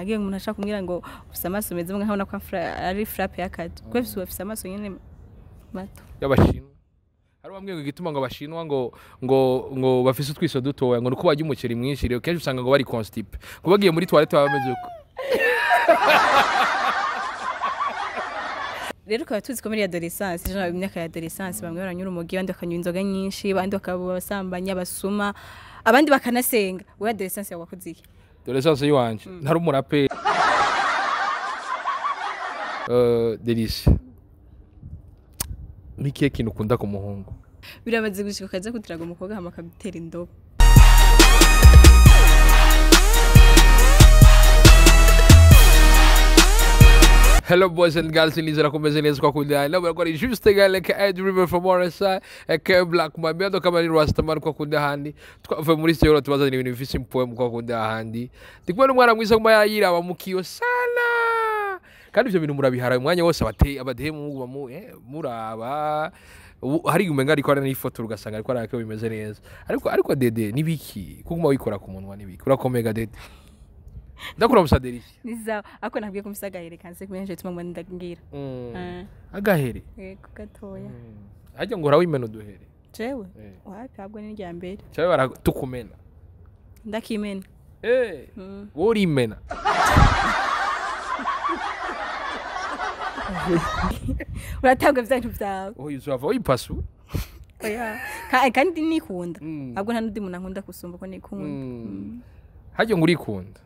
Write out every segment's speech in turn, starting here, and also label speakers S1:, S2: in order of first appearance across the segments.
S1: Hagiye umuntu ashaka kumbwira ngo ufise amaso meza mwe nkabona ko ari frappe y'akazi. Kuko ufise amaso nyene mato.
S2: Y'abashinwa. Hari bamwe ngo igituma ngo abashinwa ngo bafise utwiso dutoya ngo nuko barya umuceri mwinshi, rero kenshi usanga ngo bari constipe. Ngo bagiye muri toilette baba bameze uko.
S1: Rero ukaba tuzi ko muri adolescence, ejo imyaka ya adolescence bamwe baranyura umugi, abandi bakanywa inzoga nyinshi, abandi bakaba abasambanya, abasuma, abandi bakanasenga. Wewe adolescence yawe wakoze iki?
S2: Adolescence yiwanje ntari umuraperi. Delice, ni kihe kintu ukunda ku muhungu?
S1: Biramaze gushika ukaza kutiraga umukobwa hama akagutera indobo.
S2: Hello boys and girls, nizera kumeze neza kwa kundi. Leo kwa ni juste gale ka Ed River from RSI, ka Black Mabia kama ni Rastaman kwa kundi handi. Twavuye muri studio tubazanira ibintu bifise poem kwa kundi handi. Ndikubona umwana mwiza kuma yayiraba mukiyo sana. Kandi ivyo bintu murabihara umwanya wose abate abadehemu mu muraba. Hari umenga ariko ari n'ifoto ugasanga ariko arako bimeze neza. Ariko Dede nibiki kuguma wikora ku munwa nibiki. Urakomega Dede. Ndakura musaderisi.
S1: Niza ako nabwiye kumisa agahere kanse kumenje tuma ngwa ndagira.
S2: Agahere.
S1: Yego gatoya.
S2: Hajya ngo urawimena uduhere.
S1: Jewe? Wapi ahubwo ni rya mbere.
S2: Cyabe baratukumena.
S1: Ndakimena.
S2: Wowe urimena.
S1: Uratanga ibintu byawe.
S2: Oyo uzava uyipasu.
S1: Oya. Kandi nikunda. Ahubwo nta nundi muntu ankunda gusumba ko nikunda.
S2: Hajya ngo urikunda.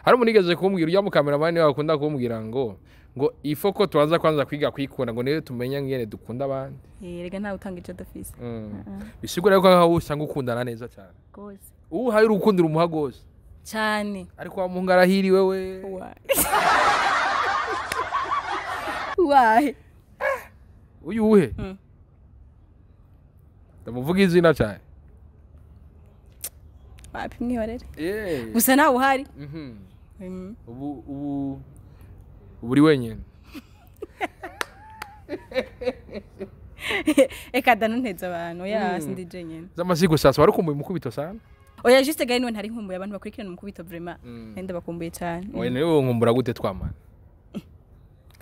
S2: Hari umuntu igeze kumbwira ujya mu cameraman wawe akunda kumbwira ngo ifoko tubanza kwanza kwiga kwikunda ngo niyo tumenya ngene dukunda abandi.
S1: Rega ntawe utanga ico adafise.
S2: Bisigura ko aho usanga ukundana neza cyane.
S1: Gose.
S2: Ubu hari urukundira umuha gose.
S1: Cyane.
S2: Ariko wa muhungu arahiriwe we.
S1: Wahe.
S2: Uyu uhe? Ndamuvuga izina cyane.
S1: Wapi mwihorere. Gusa nawe uhari.
S2: Ubu uri wenyine.
S1: Eka dano nteza abantu oya sindi je nyene.
S2: Zamasigo sasa wari kumbuye umukubito sana?
S1: Oya juste gari niwe ntari nkumbuye abantu bakurikirana umukubito vraiment. Nenda bakumbuye cyane.
S2: Oya niwe nkumbura gute twamana?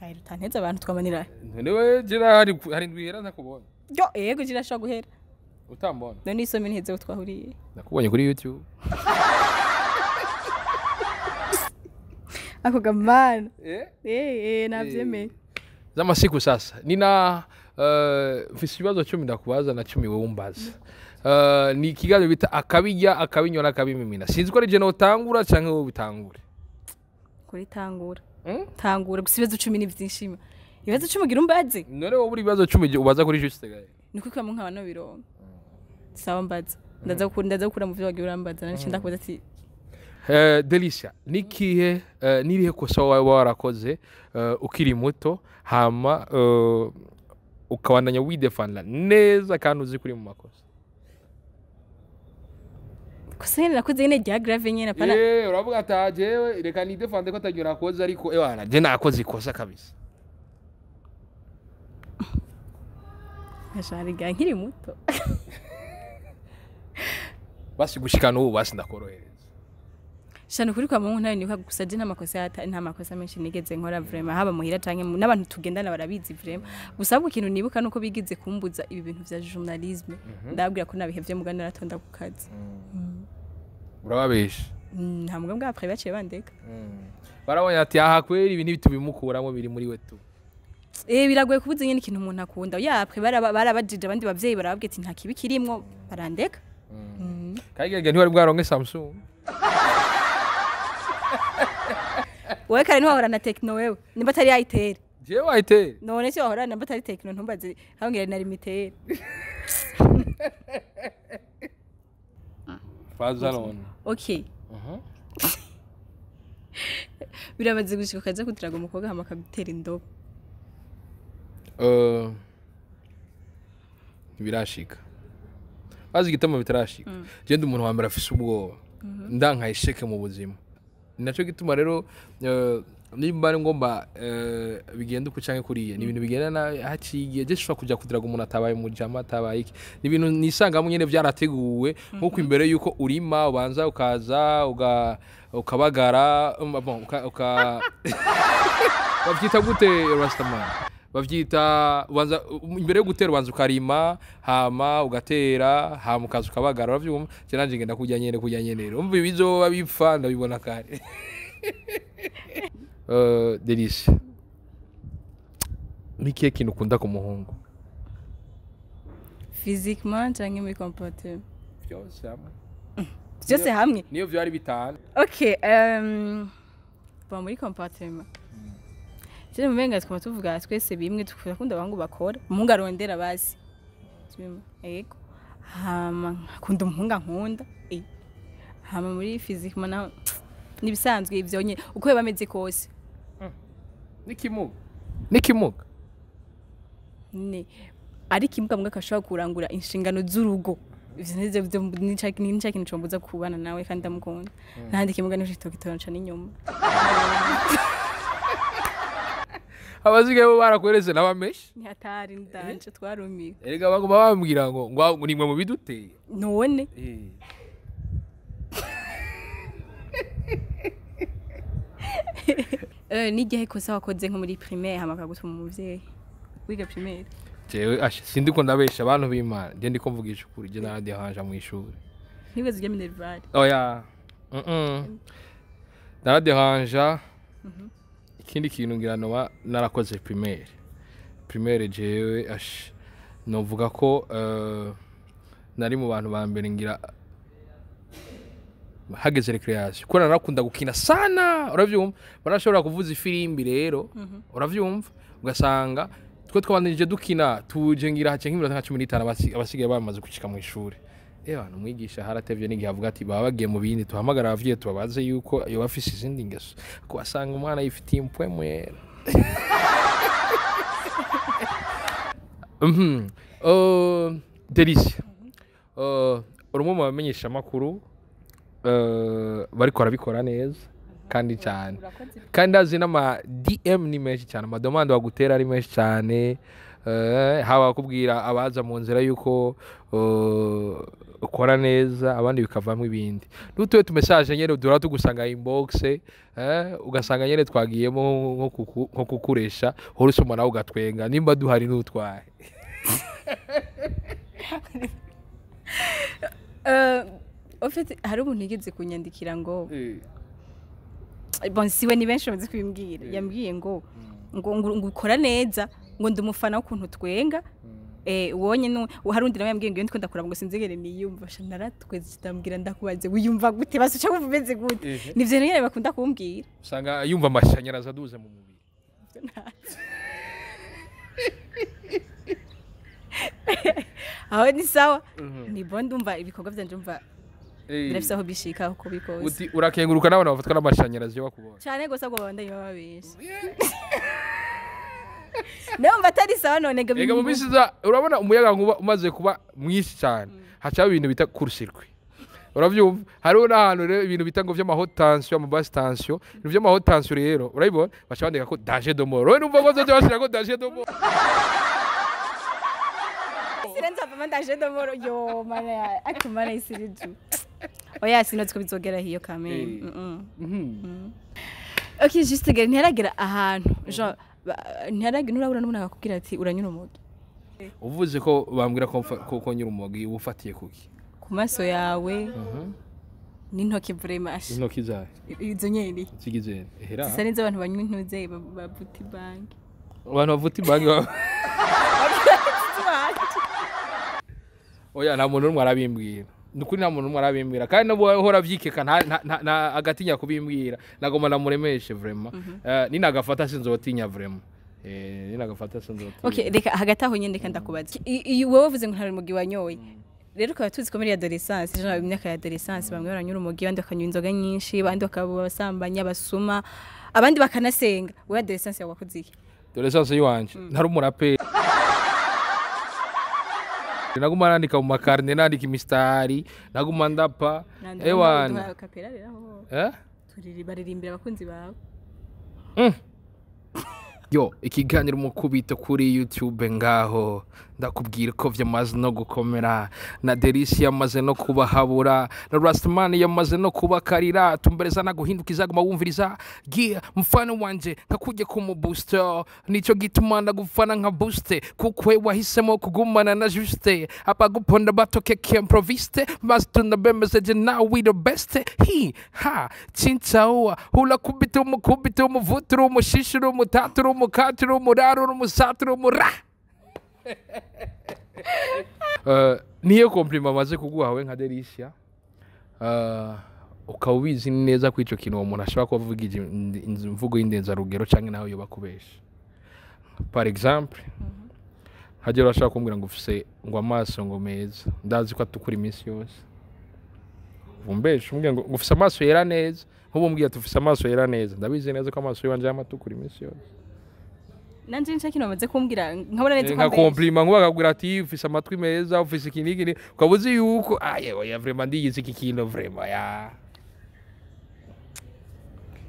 S1: Gairo utanteza abantu twamanira.
S2: Niwe jira hari ndwihera ntakubona.
S1: Yo yego jira ashobora guhera.
S2: Utambona.
S1: None isome nteze twahuriye.
S2: Nakubonye kuri YouTube.
S1: Ako gamana. Navyemeye.
S2: Zamasiku sasa. Nina mfise ibibazo 10 ndakubaza na 10 wewe umbaza. Ni kigazo bita akabijya akabinywa nakabimimina. Sinzi ko ari je no tangura canke wowe bitangure.
S1: Kuri tangura. Tangura gusa ibibazo 10 ni vyinshi. Ibibazo 10 ugira umbaze?
S2: None wowe uri ibibazo 10 ubaza kuri juste gaye.
S1: Niko kwamwe nkaba no bironka. Sawa mbaza. Ndaza gukura mu byo wagiye urambaza nanje ndakubaza ati
S2: Delicia, nikihe nirihe kosa wawe warakoze ukiri muto hama ukabandanya widefanda neza kandi uzi kuri mu makosa?
S1: Kosa nyene nakoze nyene rya grave nyene apana.
S2: Uravuga ati jewe reka nidefande ko atagira nakoze ariko ewana je nakoze ikosa kabisa.
S1: Ashariga nkiri muto.
S2: Basi gushika n'ubu basi ndakorohereza.
S1: Shana kuri kwa mungu ntayo niko gusa je nta makosa menshi nigeze nkora vraiment haba muhira canke n'abantu tugendana barabizi vraiment. Gusa ahubwo ikintu nibuka nuko bigize kumbuza ibi bintu vya journalisme. Ndababwira ko nabihevye mugana naratonda ku kazi.
S2: Urababesha.
S1: Nta mugambwe bwa après baciye bandeka.
S2: Barabonye ati aha kweri ibi ntibitubimukuramo biri muri we tu.
S1: Biragoye kubuza nyene ikintu umuntu akunda. Ya après barabajije abandi bavyeyi barababwiye ati nta kibi kirimwo barandeka.
S2: Kayigege ntiwari bwaronke Samsung.
S1: Wewe kare ntiwahora na Tecno wewe nimba atari Itel.
S2: Jewe Itel.
S1: None se wahora namba atari Tecno ntumbaze hambwira na Limitel.
S2: Faza none.
S1: Okay. Biramaze gushika ukaza kutiraga umukobwa hama akagutera indobo.
S2: Birashika. Bazi igituma bitarashika. Je ndi umuntu wa mbere afise ubwoba. Ndanka isheke mu buzima. Naco gituma rero Nimba ari ngomba bigenda uku canke kuriya, ni ibintu bigenda na haciye igihe. Je shobora kuja kudiraga umuntu atabaye mujama, atabaye iki, ni ibintu nisangamo nyene vyarateguwe. Nkuko imbere yuko urima ubanza ukaza ukabagara, bon, uka bavyita gute, Rastaman? Bavyita ubanza imbere yo gutera ubanza ukarima, hama ugatera, hama ukaza ukabagara, uravyumva? Je nanje ngenda kurya nyene, kurya nyene rero umva ibizoba bipfa ndabibona kare. Delice, ni ikihe kintu ukunda ku muhungu?
S1: Physiquement canke muri comportement?
S2: Byose hamwe.
S1: Byose hamwe.
S2: Niyo vyari bitanu.
S1: Okay, bon, muri comportement je mumenga twama tuvuga twese bimwe, tukunda abahungu bakora, umuhungu arondera basi. Bimwe, yego. Hama nkakunda umuhungu ankunda. Hama muri physiquement naho nibisanzwe ivyo nyene, uko yoba ameze kose.
S2: N'ikimuga, n'ikimuga.
S1: Ne ari kimuga mbwa akashobora kurangura inshingano z'urugo, ivyo nivyo vyo nica kintu combuza kubana nawe kandi ndamukunda. Ntandi kimuga nico kitokitoranca n'inyuma.
S2: Abasigaye bo barakwerese n'abameshi.
S1: Ni hatari ndanje twarumiwe.
S2: Erega baguma bambwira ngo nimwe mu biduteye.
S1: None n'igihe kosa wakoze nko muri primaire hama akagutuma umuvyeyi, wiga primaire?
S2: Jewe ashe sindiko ndabesha abantu b'Imana, je ndiko mvugisha ukuri, je naradehanja mu ishuri.
S1: Ntigeze ujya minerval?
S2: Oya, naradehanja. Ikindi kintu ngira noba narakoze primaire, jewe ashe novuga ko nari mu bantu ba mbere ngira hageze recreation, kuko narakunda gukina sana, uravyumva? Barashobora kuvuza ifirimbi rero, uravyumva, ugasanga twe twabandanije dukina, tuje ngira hace nk'iminota nka 15, abasigaye bamaze gushika mu ishuri. Ewa umwigisha haratevye n'igihe avuga ati baba bagiye mu bindi, tuhamagara abavyeyi tubabaze yuko yoba afise izindi ngeso, ko asanga umwana yifitiye impwemu yera. Delicia, uri umwe mu bamenyesha amakuru bariko barabikora neza kandi cyane, kandi azi n'ama DM ni menshi cyane, ama demande bagutera ari menshi cyane, haba kubwira abaza mu nzira yuko ukora neza, abandi bikavamo ibindi n'utuye tu message nyene duhora tugusanga inbox, ugasanga nyene twagiyemo nko kukuresha, hora usoma nawe ugatwenga nimba duhari n'utwaye.
S1: En fait hari umuntu yigeze kunyandikira ngo, bon, siwe, ni benshi bamaze kubimbwira, yambwiye ngo ukora neza, ngo ndi umufana w'ukuntu twenga. Ubonye nu hari undi nawe yambwiye ngo iyo ndiko ndakura ngo sinzigere niyumva. Sha naratweze, ndambwira ndakubaze wiyumva gute basi, uca wumva umeze gute? Nivyo nyene bakunda kumbwira.
S2: Usanga yumva amashanyarazi aduze mu mubiri.
S1: Aho ni sawa, ni bon, ndumva ibikorwa vyanje, ndumva birafise aho bishika uko bikose.
S2: Uti urakenguruka n'abantu bafatwa n'amashanyarazi iyo bakubonye.
S1: Cyane gose, ahubwo babandanye baba benshi. Ndumva atari sawa none ngo
S2: Ega mu minsi iza urabona umuyaga nkuba umaze kuba mwinshi cyane, hacaho ibintu bita court-circuit, uravyumva? Hariho n'ahantu rero ibintu bita ngo vy'ama haute tension, ama basse tension, ibintu vy'ama haute tension rero urabibona baca bandika ko danger de mort. Wowe numva ko vyoje bashira ko danger de mort.
S1: Sirenza papa ndaje de mort, yo mana akumana isiriju. Oya, sinzi ko bizogera hiyo kameme. Okay, juste gari ntiharagera ahantu genre ntiharagera nturabura n'umuntu akakubwira ati uranyura urumogi?
S2: Uvuze ko bambwira ko ko nyura urumogi, uba ufatiye kuki?
S1: Ku maso yawe n'intoki vraiment ashe.
S2: Intoki zawe?
S1: Izo nyene.
S2: Zigize hera.
S1: Zisa neza, abantu banywa intuze bavuta ibanki.
S2: Abantu bavuta ibanki oya, nta muntu n'umwe arabimbwira, ni ukuri nta muntu n'umwe arabimbwira, kandi nubwo uhora avyikeka nta agatinya kubimbwira, nagomba namuremeshe vraiment. Ninagafata sinzotinya vraiment, ninagafata sinzotinya.
S1: Okay, reka hagati aho nyene reka ndakubaza. Wowe uvuze ngo nta rumogi wanyoye, rero ukaba tuzi ko muri adolescence, genre imyaka ya adolescence, bamwe baranyura urumogi, abandi bakanywa inzoga nyinshi, abandi bakaba abasambanyi, abasuma, abandi bakanasenga. Wowe adolescence yawe wakoze iki?
S2: Adolescence yiwanje ntari umuraperi, naguma nandika mu makarne, nandika imistari, naguma ndapa ewana.
S1: Kapera rero aho
S2: Eh?
S1: turiri baririmbira abakunzi bawe.
S2: Yo, ikiganiro mukubito kuri YouTube ngaho ndakubwira ko vyamaze no gukomera, na Delisi yamaze no kubahabura, na Rastaman yamaze no kubakarira. Tumbereza na guhindukiza, guma wumviriza gia mfano wanje nkakujye ku booster, nico gituma ndagufana nka booster, kuko we wahisemo kugumana na Juste abaguponda batoke improviste master bemeze. Now we the best hi ha chinchaua hula kubita umukubita umuvuturu umushishuru umutaturu umukaturu umuraruru umusaturu umura. Niyo compliment amaze kuguha we nka Delicia, ukaba ubizi neza ko ico kintu uwo muntu ashobora kuba avuga imvugo y'indenzarugero canke nawe yoba kubesha. Par exemple, hajya urashaka kumbwira ngo ufise ngo amaso ngo meza, ndazi ko atukura iminsi yose. Umbesha umbwira ngo ufise amaso yera neza, nk'ubu umbwira ati ufise amaso yera neza, ndabizi neza ko amaso yiwanje yama atukura iminsi yose.
S1: Nanje nico kintu bamaze kumbwira nkabona neza ko
S2: Nka
S1: ambesha.
S2: Compliment nkuba akakubwira ati ufise amatwi meza, ufise iki n'iki, ukaba uzi yuko aye oya, vraiment ndiyizi iki kintu vraiment ya.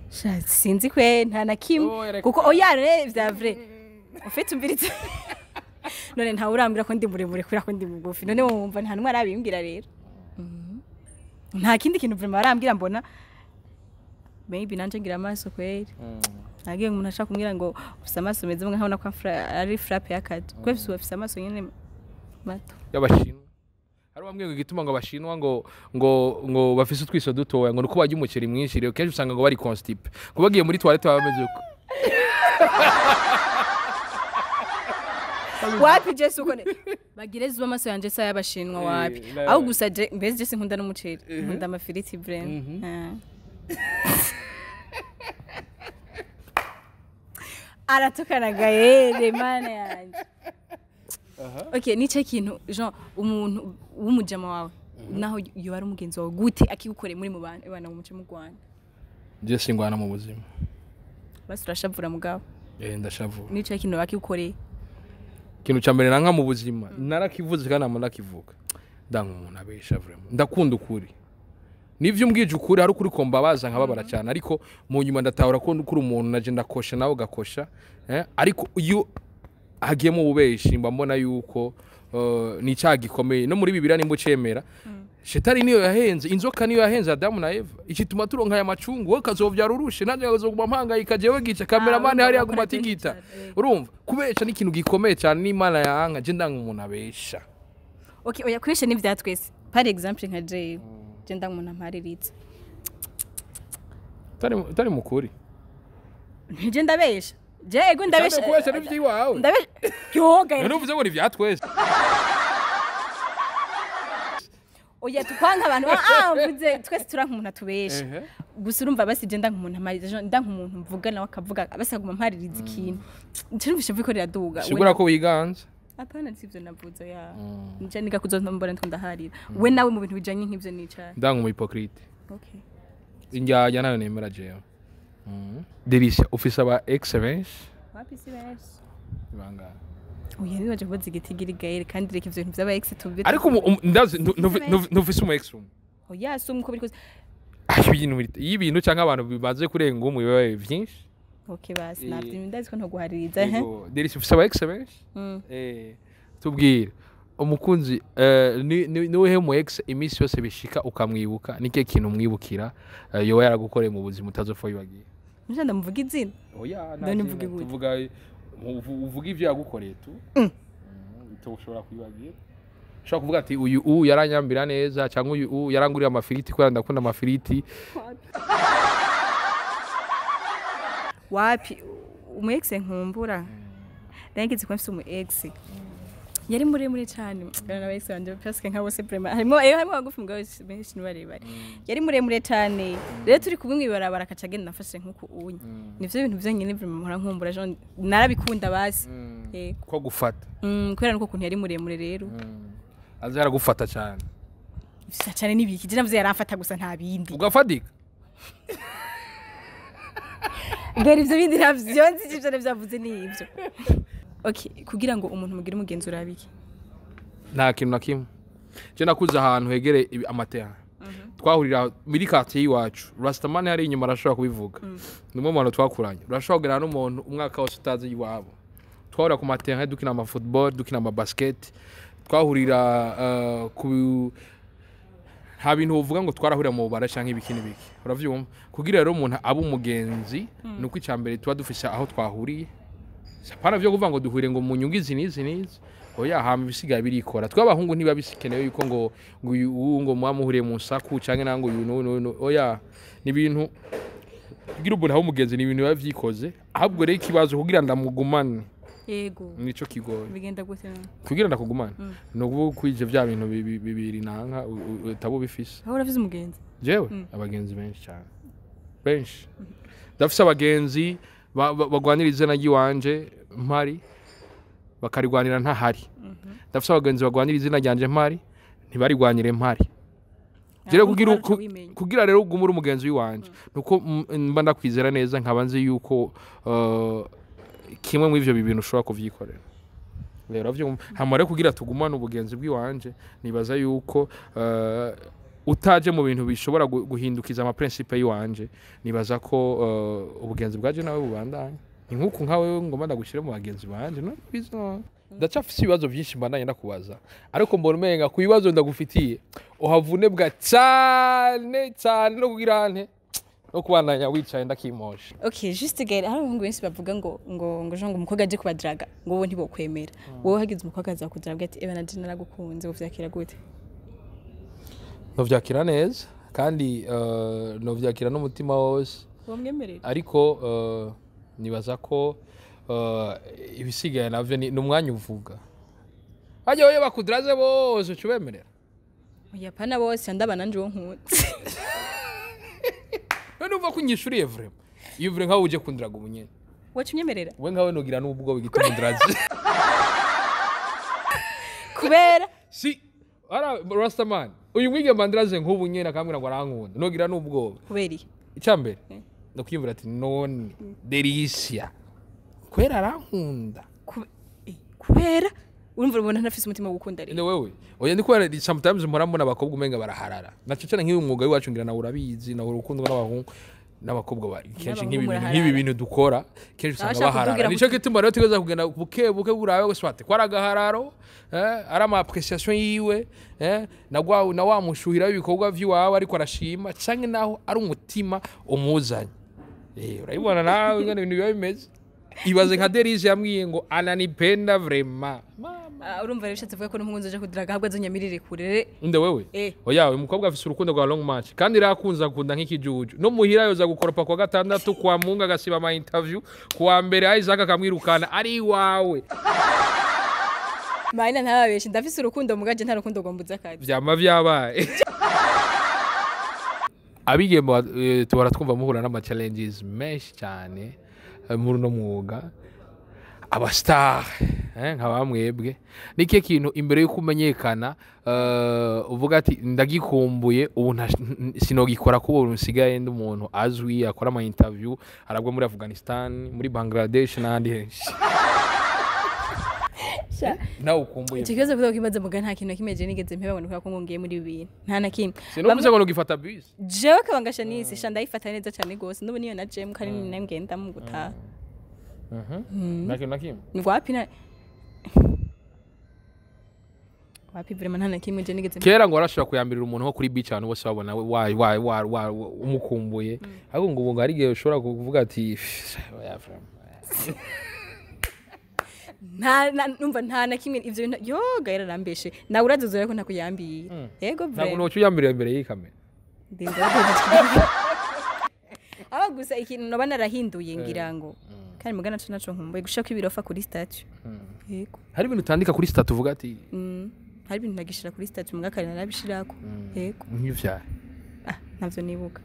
S1: Sha, sinzi kwe, nta na kimwe.
S2: Oh, reka.
S1: Kuko oya re, vya vrai ufite umviritse none ntawe urambwira ko ndi muremure kubera ko ndi mugufi. None wumva nta numwe arabimbwira rero. Nta kindi kintu vraiment arambwira mbona. Maybe nanje ngira amaso kweri nagiye umuntu ashaka kumbwira ngo ufise amaso meza, mwe nkabona ko ari frappe y'akazi kuko ufise amaso nyene mato.
S2: Y'abashinwa hari bamwe ngo igituma ngo abashinwa ngo bafise utwiso dutoya ngo nuko barya umuceri mwinshi, rero kenshi usanga ngo bari constipé, ngo bagiye muri toilette baba bameze uko.
S1: Wapi, je suko ne bagire zuba amaso yanje sa y'abashinwa, wapi. Aho gusa je mbese je sinkunda n'umuceri, nkunda amafiriti vraiment. Ah. Aratukana gahere mana yanje. Okay, nice kintu Jean, umuntu w'umujama wawe naho yoba ari umugenzi wawe gute akigukoreye muri mu bantu ibana mu muce mu Rwanda?
S2: Je singwana mu buzima.
S1: Basi urashavura mugabo?
S2: Eh, ndashavura.
S1: Nice kintu bakigukoreye?
S2: Ikintu cya mbere nanka mu buzima, narakivuze kandi nama ndakivuga, ndanga umuntu abesha vraiment. Ndakunda ukuri, nivyo umbwije ukuri hari ukuri kombabaza nkababara cyane, ariko mu nyuma ndatahura ko kuri umuntu naje ndakosha nawe ugakosha, ariko iyo hagiyemo ububeshi mba mbona yuko ni icyaha gikomeye. No muri Bibiliya nimba ucemera, shetani niyo yahenze inzoka, niyo yahenze Adamu na Eva, ikituma turonka aya macungu. Wowe kazovyara urushe, nanjye nkazoguma mpangayika, jewe gica cameraman
S1: Ah,
S2: hariya
S1: urumva
S2: aguma
S1: bakora
S2: atigita.
S1: byinshi cyane.
S2: Urumva kubesha ni ikintu gikomeye cyane n'Imana yanka. Je ndanga umuntu abesha.
S1: Okay, oya, kubesha ni vya twese. Par exemple nka jewe, je ndanga umuntu ampariritse.
S2: Utari mukuri.
S1: Ntije ndabesha je, ego ndabesha.
S2: Kandi kubesha ni iby'iwawe.
S1: Ndabesha yoga.
S2: None uvuze ngo ni ibya twese.
S1: Oya, tukwanga abantu, ah, mvuze twese turanka umuntu atubesha. Gusa urumva basi je ndanga umuntu amaririza, ndanga umuntu mvuga nawe akavuga basi aguma ampaririza ikintu. Nje numvise ko riraduga.
S2: Sigura ko wiganza.
S1: Apana, sivyo navuze ya nje niga kuzombona ndiko ndaharira we nawe mu bintu bijanye nk'ivyo nicaye.
S2: Ndanga umu hypocrite.
S1: Okay.
S2: Indyarya nayo nemera jewe. Delicia, ufise aba ex benshi?
S1: Wapi, si benshi.
S2: Bangahe?
S1: Oya, nibaje kubaza igitigiri gaere, kandi reka ivyo bintu vy'aba ex tubi.
S2: Ariko ndazi ntufise umu ex umwe?
S1: Oya, si umwe uko biri kose.
S2: Ah, iyo ibintu cyangwa abantu bimaze kurenga umwe biba byinshi.
S1: Okay, basi navyo ndazi ko ntoguhaririza he.
S2: Yego, Delicia, ufise aba ex benshi?
S1: Mm.
S2: Tubwire umukunzi, ni uwuhe mu ex iminsi yose bishika ukamwibuka? Ni kihe kintu umwibukira, yoba yaragukoreye mu buzima utazopfa wibagiye?
S1: Nje ndamuvuga izina?
S2: Oya.
S1: None mvuge gute?
S2: Tuvuga uvuga ibyo yagukoreye tu ushobora kwibagira. Ushobora kuvuga ati uyu u yaranyambira neza, cyangwa uyu u yaranguriye amafiriti kubera ndakunda amafiriti.
S1: Wapi, umu ex nkumbura, nageze kuba mfise umu ex yari muremure cyane. Bana ba ex banje presque nka bose vraiment, harimo abagufi mugabo benshi ni barebare. Yari muremure cyane rero, turi kumwe mw'ibarabara akaca agenda afashe nk'uku unye. Nivyo bintu vyonyene vraiment mpora nkumbura Jean, narabikunda basi.
S2: Ko gufata?
S1: Kubera nuko ukuntu yari muremure rero.
S2: Aza yaragufata cyane?
S1: Visa cyane n'ibiki, je navuze yaramfata gusa, nta bindi.
S2: Ugafatika?
S1: Gari ivyo bindi ntavyo nzi, ivyo navyavuze ni ivyo. Okay, kugira ngo umuntu mugire umugenzi urabiki?
S2: Nta kintu na kimwe. Je nakuze ahantu hegereye amatera. Twahurira muri quartier y'iwacu. Rastaman hari inyuma arashobora kubivuga, ni umwe mu bantu twakuranye. Urashobora kuganira n'umuntu umwaka wose utazi iwabo. Twahurira ku ma terrain dukina ama football, dukina ama basket, twahurira ku nta bintu uvuga ngo twarahurira mu bara canke ibiki n'ibiki, uravyumva. Kugira rero umuntu abe umugenzi, ni uko icya mbere tuba dufise aho twahuriye, apana vyo kuvuga ngo duhure ngo mu nyungu izi n'izi n'izi, oya. Hama ibisigaye birikora. Twe abahungu ntiba bisikenewe yuko ngo uyu uwu ngo muba muhuriye mu nsaku canke nango uyu n'uyu n'uyu, oya. Ni ibintu kugira umuntu abe umugenzi, ni ibintu biba vyikoze. Ahubwo rero ikibazo, kugira ndamugumane, nico kigoye.
S1: Bigenda gute none?
S2: Kugira ndakugumane, ni ukuvuga kwije vya bintu bibiri nanka utaba ubifise.
S1: Aho urafise umugenzi?
S2: Jewe abagenzi benshi cyane, benshi. Ndafise abagenzi bagwanira izina ry'iwanje mpari, bakarigwanira ntahari. Ndafise abagenzi bagwanira izina ryanje mpari, ntibarigwanire mpari. Rero kugira rero ugume uri umugenzi w'iwanje, nuko mba ndakwizera neza, nkaba nzi yuko kimwe muri ivyo bintu ushobora kuvyikorera. Rero vyumva, hama rero kugira tugumane ubugenzi bw'iwanje, nibaza yuko utaje mu bintu bishobora guhindukiza ama principe y'iwanje, nibaza ko ubugenzi bwaje nawe bubandanya. Ni nk'uku nkawe ngomba ndagushyire mu bagenzi banje, no bizo ndacafise ibibazo byinshi mbandanye ndakubaza, ariko mbona umenga ku bibazo ndagufitiye uhavune bwa cyane cyane no kugira nte no kubandanya wicaye ndakimosha.
S1: Okay, juste gare, hari abahungu benshi bavuga ngo ngo umukobwa aje kubadraga ngo bo ntibokwemera. Wowe hagize umukobwa aza kudraga ati: "Eba, naje naragukunze", uvyakira gute?
S2: Novyakira neza kandi novyakira n'umutima wose.
S1: Wamwemerera?
S2: Ariko nibaza ko ibisigaye navyo ni umwanya uvuga. Hajya wewe bakudraze bose uca ubemerera?
S1: Oya, pana bose, ndabana nje uwo nkunze.
S2: None umva ko unyishuriye vraiment, iyo uvure nkawe uje kundiraga ubunyene,
S1: Waca unyemerera?
S2: We nkawe nugira n'ubwo bigituma undraze.
S1: Kubera?
S2: Si ara Rastaman, uyu mwigeme andraze nk'ubu nyene akambwira ngo arankunda, nugira n'ubwoba.
S1: Kubera iki?
S2: Icyambere ndakwiyumvira ati: "None Delicia kwera arankunda?"
S1: Kubera urumva ubona ntafise umutima wo gukunda rero?
S2: Ine wewe, oya, ndi kubera sometimes mpora mbona abakobwa umenga baraharara, naco cyane nk'iyu mwuga w'iwacu, ngira nawe urabizi, nawe urukundwa n'abahungu n'abakobwa bari kenshi
S1: N'abahungu
S2: nk'ibi bintu
S1: muraharara.
S2: Nk'ibi bintu dukora kenshi usanga
S1: Abashaka
S2: baharara.
S1: kutubwira
S2: Nico gituma rero tugeza kugenda buke buke, burabe gusa ati ko ari agahararo, ari ama appréciation yiwe, na gwa na wa mushuhira w'ibikorwa vy'iwawe ariko arashima, canke naho ari umutima umuzanye. Urabibona nawe ingene ibintu biba bimeze. Ibaze nka Delice yambwiye ngo ananipenda vraiment. Mama.
S1: Ah, urumva rero ushatse kuvuga ko n'umuhungu nzoja kudraga ahubwo azonyamirire kure?
S2: Inde, wewe?
S1: Eh.
S2: Oya, uyu mukobwa afise urukundo rwa long match kandi rakunze, akunda nk'ikijuju. No muhira yoza gukoropa kwa gatandatu, kwa Mungu agasiba ama interview, kuwa mbere Isaac akamwirukana ari iwawe.
S1: Mahina, ntababeshe, ndafise urukundo, mugaje nta rukundo rwambuza akazi.
S2: Vyama vyabaye. Abigeme tuhora twumva muhura n'ama challenges menshi cyane muri uno mwuga, aba star nka bamwebwe. Ni ikihe kintu imbere y'uko umenyekana uvuga ati: "Ndagikumbuye, ubu sinogikora ko ubu nsigaye ndi umuntu azwi, akora ama interview, arabwa muri Afghanistan, muri Bangladesh n'ahandi henshi"? Nawe ukumbuye?
S1: Icyo kibazo kuvuga kibazo muga, nta kintu na kimwe je nigeze mpeba ngo kubera ko ngo ngiye muri ibi bintu, nta na kimwe.
S2: Sinuvuze ngo nugifata bus.
S1: Jewe kabangasha nisi sha, ndayifata neza cyane gose n'ubu niyo na jem kandi ni nayo ngenda mu gutaha.
S2: Nta kintu na kimwe?
S1: Ni wapi na wapi, vraiment nta na kimwe je nigeze mpeba.
S2: Kera ngo warashobora kuyambirira umuntu nko kuri beach, abantu bose babona wa wa wa wa umukumbuye, ariko ngo ubu ngo hari igihe ushobora kuvuga ati: "Oya, vraiment."
S1: Nta numva nta na kimwe ivyo bintu yoga yararambeshe nawe urazuzura ko ntakuyambiye, yego.
S2: Ntabwo
S1: Vraiment.
S2: noca uyambirira imbere y'iyi kamera.
S1: Ndinda aba gusa ikintu noba narahinduye, ngira ngo kandi muga naco nkumbuye gushaka ibirofa kuri statut, yego.
S2: Hari ibintu utandika kuri statut uvuga ati?
S1: Hari ibintu nagishira kuri statut, muga kare narabishirako, yego.
S2: Nk'ivyaye?
S1: Ah, ntavyo nibuka.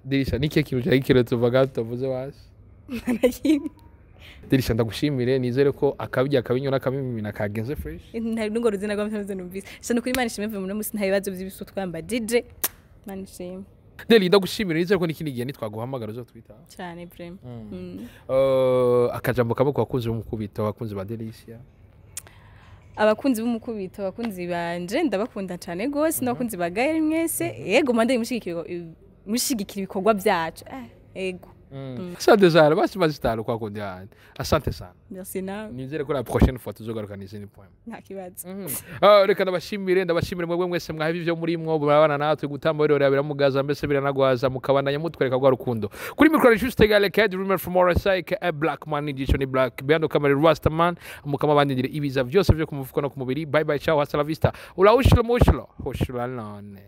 S2: Dirisha, ni ikihe kintu cyari kiretse uvuga tutavuze wasi?
S1: Nta na kimwe.
S2: Dirisha, ndagushimire, nizere ko akabirya, akabinywa n'akabimina kagenze fresh.
S1: Ntari nungo ruzina rw'amatavuze numvise sha. Nukuri Imana ishimwe, mvuye muri musi nta bibazo by'ibisu twambajije, Imana ishimwe.
S2: Deli, ndagushimire, nizere ko n'ikindi gihe nitwaguhamagara uzotwitaho.
S1: Cyane vraiment.
S2: Akajambo kamwe ku bakunzi b'umukubito, abakunzi ba Delicia.
S1: Abakunzi b'umukubito, abakunzi banje, ndabakunda cyane gose, n'abakunzi ba Gael mwese. Yego, mande mushigikira ibikorwa byacu. Ego.
S2: Asante sana, basi mazitalo kwa kundi handi. Asante sana.
S1: Merci nawe.
S2: Nizere ko la prochaine fois tuzogaruka n'izindi point.
S1: Nta kibazo.
S2: Ah, reka ndabashimire mwebwe mwese mwahebye ivyo muri mwo murabana natwe gutamba birorera biramugaza, mbese biranagwaza, mukabandanya mutwereka rwa rukundo. Kuri micro Juste Gale Ked Rumor from RSI ka Black Man, igico ni Black behind the camera Rastaman, mukama bandindire ibiza vyose vyo ku mufuko no ku mubiri. Bye bye, ciao, hasta la vista, ula ushlo mushlo hoshla none.